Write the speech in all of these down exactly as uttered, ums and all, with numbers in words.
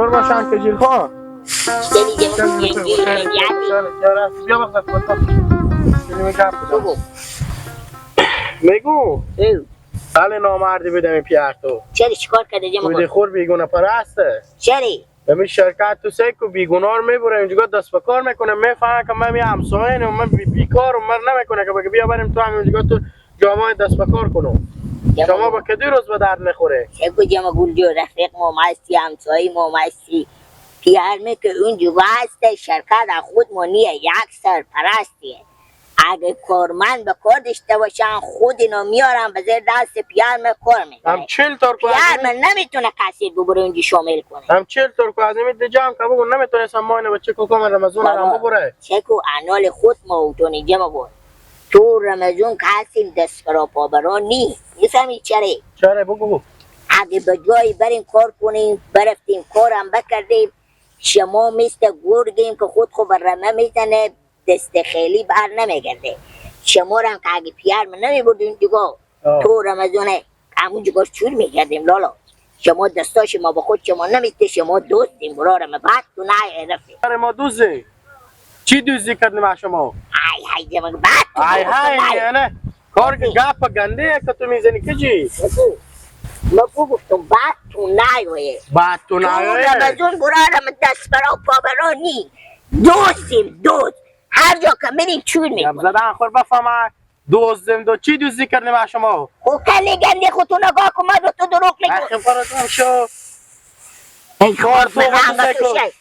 باشم که جیل خان. دلی جمع کن، جنگی، جنگی. بیا بخدا، بخدا. بگو. میگو. او. حال نامردی بدم این پیار تو. چری چیکار کرده جمع کن؟ خور بیگونه پرسته. چری؟ امی شرکت تو سه کو بیگناه رو می‌بره، اینجا دست به کار می‌کنه، می‌فهمه که من می همسایه و من بی-، بیکار و من نمی‌کنه که بگه بیا بریم تو هم اینجا تو جامعه دست به کار کنم. شما با کدی روز به درد می‌خوره؟ چه کو جمع گل جو رفیق ما هستی، همسایه ما هستی. پیار می که اونجا هسته، شرکت از خود ما نیه، یک سرپرستیه. اگه کارمند به کار داشته باشن، خود اینا میارن به زیر دست پیار می کار می‌کنه. هم چهل ترک و پیار می نمی‌تونه کسی ببره اونجا شامل کنه. هم چهل ترک و عظیمی دیگه هم که بگو نمی‌تونستم ما اینو بچه کوکو من رمضان هم بابا، ببره. چه کو انال خود ما اوتون اینجا مبر. تو رمضان که هستیم دست برا پا برا نی. می‌فهمی چره؟ چره بگو. اگه به جایی بریم کار کنیم، برفتیم کارم بکردیم، شما مثل گرگیم که خود خو به رمه می‌زنه، دست خیلی بر نمیگرده. شما را هم که اگه پیار من نمیبردین دیگه، آه. تو رمضانه همون جگاش چور می‌کردیم لالا. شما دستا شما به خود شما نمی‌ته، شما دوستیم برارم، بعد تو نه رفیق. اره ما دوزه. چی دوزی کردیم از شما؟ های های جمع بعد تو آی دوست های نه. نه. کار که گپ گنده که تو می‌زنی که چی؟ بگو. ما بگفتم بعد تو نیوه. بعد تو تو نیوه. رمضان برارم دست برا پا برا نی. دوستیم دوست. هر جا که می‌ریم چور می‌کنیم. گپ زدن خور بفهمه. دوزدیم دو چی دوزی کردیم از شما؟ خو کلی گندی خو تو نگاه کن، ما به تو دروغ می‌گم. آخه فراتون شو. ای خبر تو من تو هم سیکو. تو شی.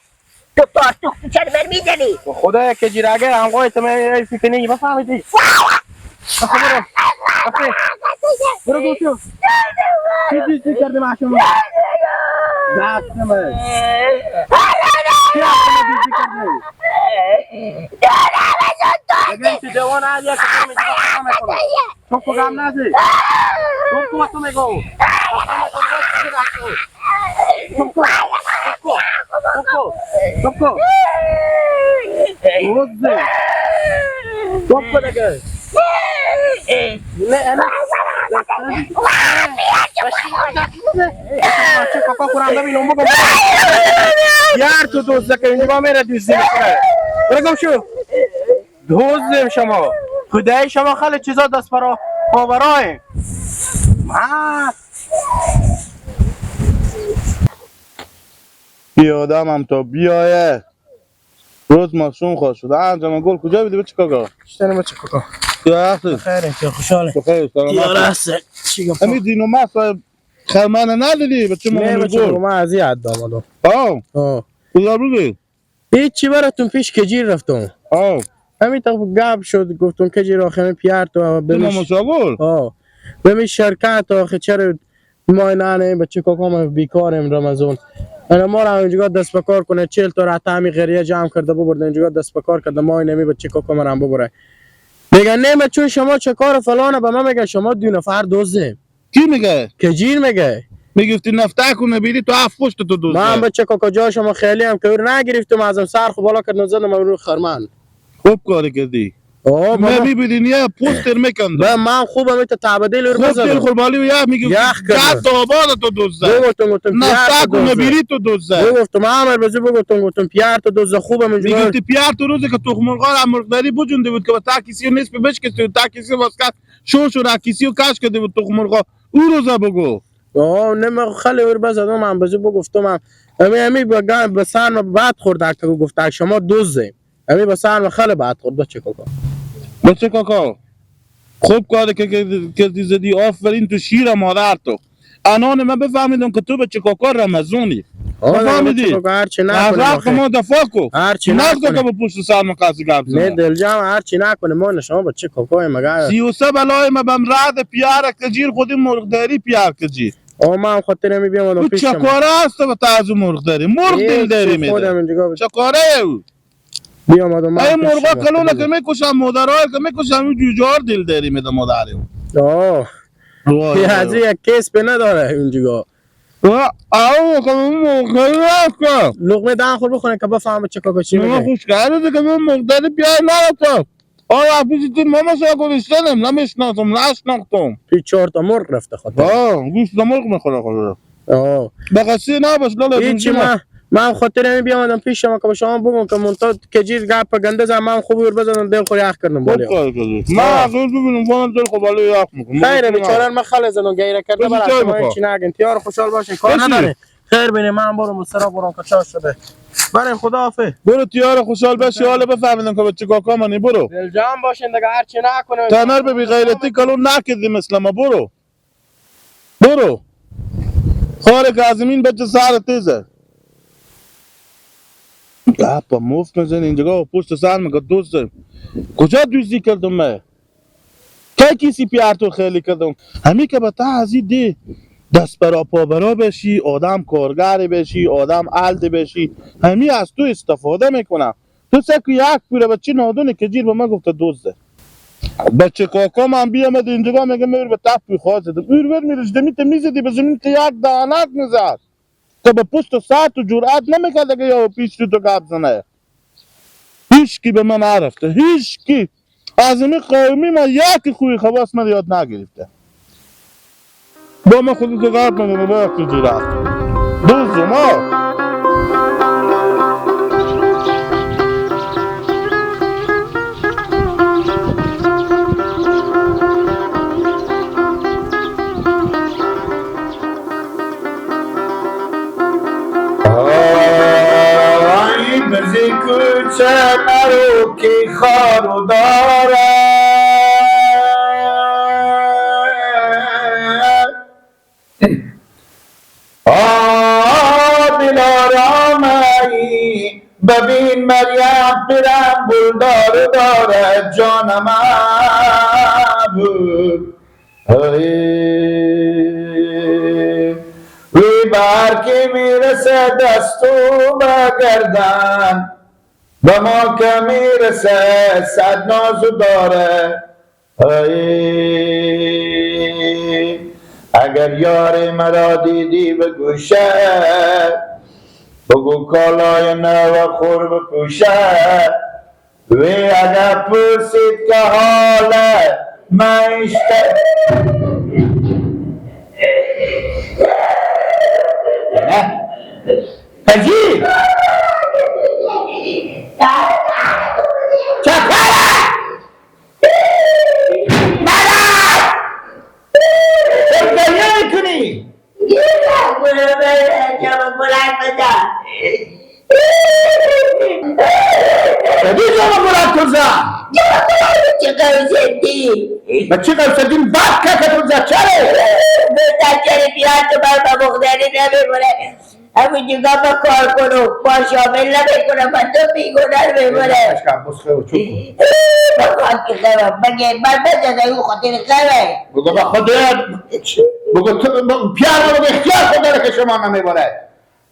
تو پارتوک تو چرا بر می‌زنی؟ خدایا که جیرگه همقای تو من ای فکر نگی بفهمیدی. خبره. آخه. برو گوشو. چی دوزی کردیم از شما؟ دست من. چی از شما دوزی کردیم؟ اگه این تو جوان هر یک کسی می‌تونه کار می‌کنه. تو خودم نزی. تو کو تو میگو. تو کو. تو کو. تو کو. تو کو. تو کو دیگه. نه، نه. چه کاکا خورم ببینم بگو. یار تو دوست که اینجا میره دوست می‌کنه. برو گم شو. دوزدیم شما. خدای شما خیلی چیزا دست برا پا برای. ها. بی آدم هم تا بیایه. روز ماشون خواه شد. آه، جمع گل کجا بیدی بچه کاکا؟ اشتنه بچه کاکا. یا اخی. خیره که خوشحاله. بخیر، سلامت. یا راسته. چی گفت؟ امی دینو ما صاحب خرمانه ندیدی بچه نه، محمد بچه گل. ما از این حد آمدم. آه. آه. کجا بودی؟ هیچی براتون پیش کجیر رفتم. آه. همین تا گپ شد، گفتم کجیر آخه همین پیار تو تو بمیش. ماما شاگور؟ آه. بمیش شرکت آخه چرا ما این نه بچه کاکا ما بیکاریم رمضان. انا ما را اونجا دست به کار کنه، چهل تا را همی غریه جمع کرده ببرده اونجا دست به کار کرده، ما این همی بچه کاکا ما را هم ببره. میگه نه، من چون شما چه کار فلانه، به من میگه شما دو نفر دوزه. کی میگه؟ کجیر میگه. میگفتی نفته کنه بیری تو هفت پشت تو دوزه. من به چه کاکا جا شما خیلی هم که نگرفتم، ازم سر خو بالا کردم زدم رو خرمن. خوب کاری کردی. آه، من بابا. می‌بینی یه پوستر می‌کندم. با من خوبم، تو تعبدیل رو خوب بزدم. دل قربانی یا میگفتی یخ کردم. جد آباد تو دوزه. بگفتم، گفتم، پیار نفته تو کنه دوزه. بیری تو دوزه. بگفتم، عمر بزی بگفتم، گفتم، پیار تو دوزه، خوبم اینجا. میگفتی پیار تو روزی که تخم مرغا را مرغ داری بجونده بود که با تا کسی و نصف بشکسته بود، تا کسی واسکت شو شو را کیسی و کش کرده بود تخم مرغا. او روزا بگو. آه، نه، من خیلی ور بزدم، من بزی بگفتم، هم. امی، امی بگم، به سر من بد خورد، اگه گفت، اگه شما دوزه. امی به سر من خیلی بد خورد، بچه کاکا. بچه کاکا. خوب کاری که، که، که زدی، آفرین تو شیر مادر تو. انان من بفهمیدم که تو بچه کاکا رمضانی. آه، بفهمیدی؟ بچه کاکا هر چی نکنه از حق آخه. ما دفاع کو. هر چی نگذار نکنه. که به پشت سر ما کسی گپ نه زنه. دل جمع، هر چی نکنه، ما نه شما بچه کاکای مگه. سی و سه بلای ما بم رد پیار کجیر، خودی مرغداری پیار کجیر. آه، ما هم خاطر همی بیام آدم تو پیش شما. چه کاره هست به تازه مرغداری؟ مرغ ای دل داری چه می‌ده. خودم اینجا چه کاره او؟ بیام آدم من ای پیش مرغا شما. کلونه که می‌کشم، مادرها که می‌کشم، این جوجار دل داری می‌ده مادری. آه. وای، یه وای، از وای. یک کیس به نداره اینجا. و او که اون موقعی رفت که لقمه دهن خور بخوره که بفهمه چه کاکا چی میگه. خوش کرده که من مقداری پیار نرفتم. آه، پیش تیم ماما سا گذاشتنم، نمیشناسم، نشناختم. توی چهار تا مرغ رفته خاطر. آه، گوشت مرغ می‌خوره خاطر. آه. بقصه نباش، لالا، هیچی روزی ما. من خاطر همین بیامدم پیش شما که به شما بگم که منتها کجیر گپ گنده زن، من خوب ایر بزنم، دل خو یخ کردم. خوب بالی کار کردی. من آه. اگر ببینم، فقط دل خو بالی یخ می‌کنم. خیره، بیچاره من خاله زنم، گیره کرده. بشی برای چای شما بخور. هیچی نگین. تیار خوشحال باشین، کار بشی. نداره. خیر بینی، من برم سرا برم که چا شده. بریم، خدا حافظ. برو تیار خوشحال بشی، حالا بفهمیدم که بچه کاکا منی، برو. دلجان باشین دیگه، هر چی نکنه. تنر به بی غیرتی کلو نکردی مثل ما، برو. برو. خارک آزمین بچه سر تیزه. گپ مفت می‌زنی، اینجا پشت سر میگه دوست دارم. کجا دوستی کردم من؟ کی کسی پیار تو خیلی کردم؟ همی که به ته ازی دی دست برا پا برا بشی، آدم کارگر بشی، آدم الد بشی، همی از تو استفاده می‌کنه. تو سه که یک پوره بچه نادون کجیر به من گفته دزده. بچه کاکا من بیامد اینجا میگه میر به تپ خواست دم. ایر ور می‌رش دمی ته می‌زدی به زمین ته یک دانک می‌زد. تا به پشت و سر تو جرأت نمی‌کرد اگه یا پیش تو تو گپ زنه. هیچ کی به من نرفته. هیچ کی. از این قومی ما یک خوی خواست من یاد نگرفته. با من خودتو غرق نکنه، با وقتی جیره. دوست ما. آی بزی کوچه نرو کی خار و داره. آ دلارام ای، ببین مریم پیرم گلدار داره جان من بود. هی، وی بر کی می‌رسه دست و به گردن، به ما که می‌رسه صد ناز و داره. هی، اگر یار مرا دیدی به گوشه، بگو کالای نو خور بپوشه. وی اگه پرسید که حال معیشت، نه؟ پجی؟ چکره؟ مره؟ چه گریه می‌کنی؟ برو، برو، جام گلک بزن. کدی جام گلک تو زن؟ جام گلک چه قوی زدی؟ به چه قوی زدی؟ بد که که تو زن، چره؟ بزن چره، پیار تو بر با مقدری نمی‌مونه. همون جگا ما کار کنم، پا شامل نمی‌کنم، من تو بیگناه می‌مونه. اشکا، بس خیلی چوب کن. بگو که خیلی، بگه، من بزنه او خاطر خیلی. بگو به خودت. بگو تو، بگو پیار رو به اختیار خود داره که شما نمی‌بره.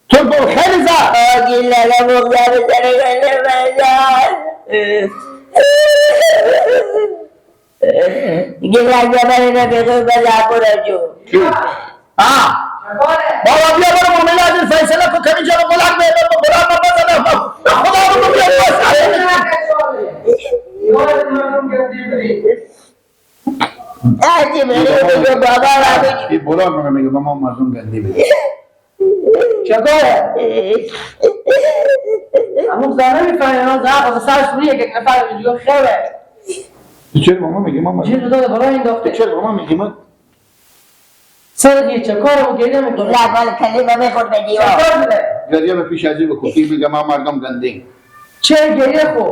تو بگو خیلی زن. آگی لگا مقدار سر گله بزن. گله گله بزن، بزن، برو جو. چی؟ آه. بابا بیا برو مامیلا، از این فیصله کو کمی جا رو غلام به، به غلام به بزنه. به خدا رو بگو بیا بس. آجی میگه بگو بابا را بگو. این برار مگه میگه ما مردم گندی می‌دیم. چطوره؟ همون زنه می‌فهمه، من زنه خود سرش روی یک نفر اینجا خیره. تو چرا ماما میگی ماما؟ جیر داده برای این داخته. تو چرا ماما میگی من؟ سر یه چکار و گریه می‌کنه. لا، بله، کلمه می‌خورد به دیوار. چکار بوده؟ گریه به پیش ازی بکن. کی میگه ما مردم گندیم. چه گریه خو؟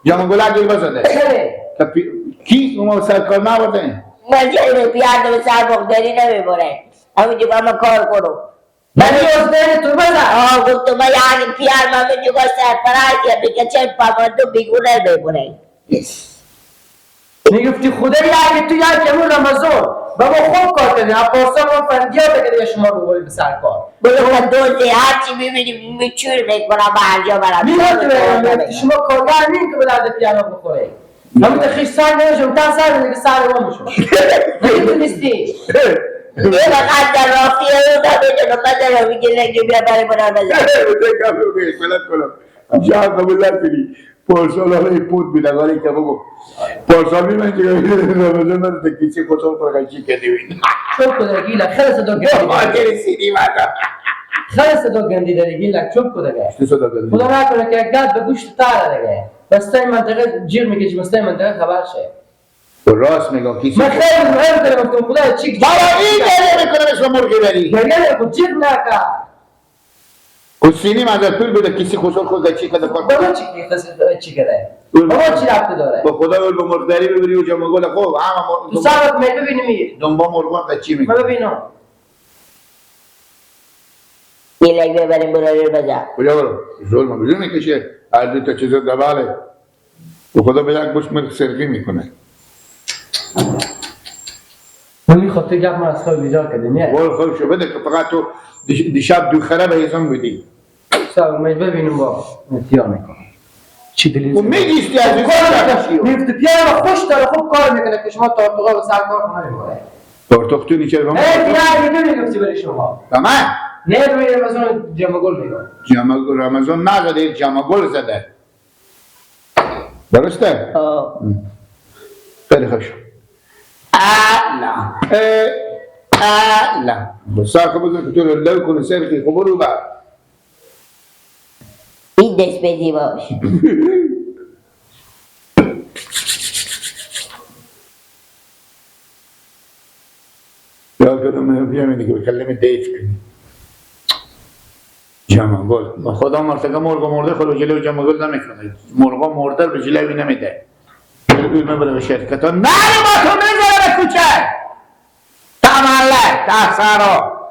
جان گل اگل بزده. چرا؟ تا پی-، کی ما سر کار نبردن؟ من چرا به پیار دو سر بغداری نمی‌بره؟ همون جا ما کار کنم. ولی از بین تو بزن. آه، گفت تو من یعنی پیار من به جگاه سرپرست یا بگه چه پامندو بیگونه بمونه. می‌گفتی خدایا اگه تو یک کمون رمضان به ما خوب کار کنی، عباسا ما فندیات کنی، شما رو بری به سر کار. بلو که دوزی هر چی می‌بینی می‌چور می‌کنم به هر جا برم. می‌گفتی شما کارگر نیم که به درد پیانا بخوره. همون تا خیش سر نمی‌شم، تا سر دیگه سر ما می‌شم. نمی‌دونستی. یه وقت در رافیه رو نمی‌دونم، من دارم می‌گه لنگی بیا برای من نظر. بده کافی بگه، غلط کنم. جا قبول نکنی. پارسال حالا این پود بیدگاری که بگو. پارسال بی من که رمضان من تا کسی کتاب پر قیچی کردی بید. چوب کده گیله، خیلی صدا گیله. ما که رسیدی مردم. خیلی صدا گندی داری، گیلک چوب کو دگه. چی صدا گندی؟ خدا نکنه که گد به گوشت تره دگه. بستای منطقه جیغ می‌کشه، بستای منطقه خبر شه. تو راست می‌گم، کسی من خیلی مهم دارم، گفتم خدا چی بابا، این گریه می‌کنه مثل مرغی بری. گریه نکن، جیغ نکن. حسینی مادر پول بده، کسی خسر خود چی کده کار. بابا چی، چی کده؟ بابا چی ربطی داره؟ با خدا بول به مرغداری ببری و جمع گل خوب، همه مرغ تو سر وقت میل ببینی می. دنبا مرغا چی می‌کنه؟ من ببینم. یه لک ببریم برو رو بزن. کجا برو؟ زور ما بدون می‌کشه. هر دو تا چیز دباله. به خدا به یک گوش مرغ سرقی می‌کنه. من می‌خواد تو گپ ما از خواب بیدار کردی، نه؟ قول خوب شو بده که فقط تو دیش-، دیشب دو خره به ایزان بودی. سر اومید ببینم با اتیا می‌کنم. چی دلیل و می‌گیستی از این کار سر می‌کنه. می‌فتی پیار خوش داره، خوب کار می‌کنه که شما تارتوغا و سر کار کنه می‌کنه. تارتوغ تو نیچه رو هم اه، بیا، یه دونه گفتی برای شما. به من؟ نه، روی رمضان جمع گل می‌کنه. جمع گل، رمضان نزده، جمع گل زده. درسته؟ آه. خیلی خوش. الا. اه، الا. سر خو بزن که تو رو لو کنه، سر خی خو برو با. این دست بدی باش. یا کدوم بیا می‌دی که به کلمه دیت کنی. جمع گل. با خدا مرتکه مرغ مرده خود به جلو جمع گل نمی‌کنه. مرغ مرده به جلوی نمیده. بگو من برم شرکت ها. نه، با تو می‌ذاره به کوچه. تا محله، تا صحرا.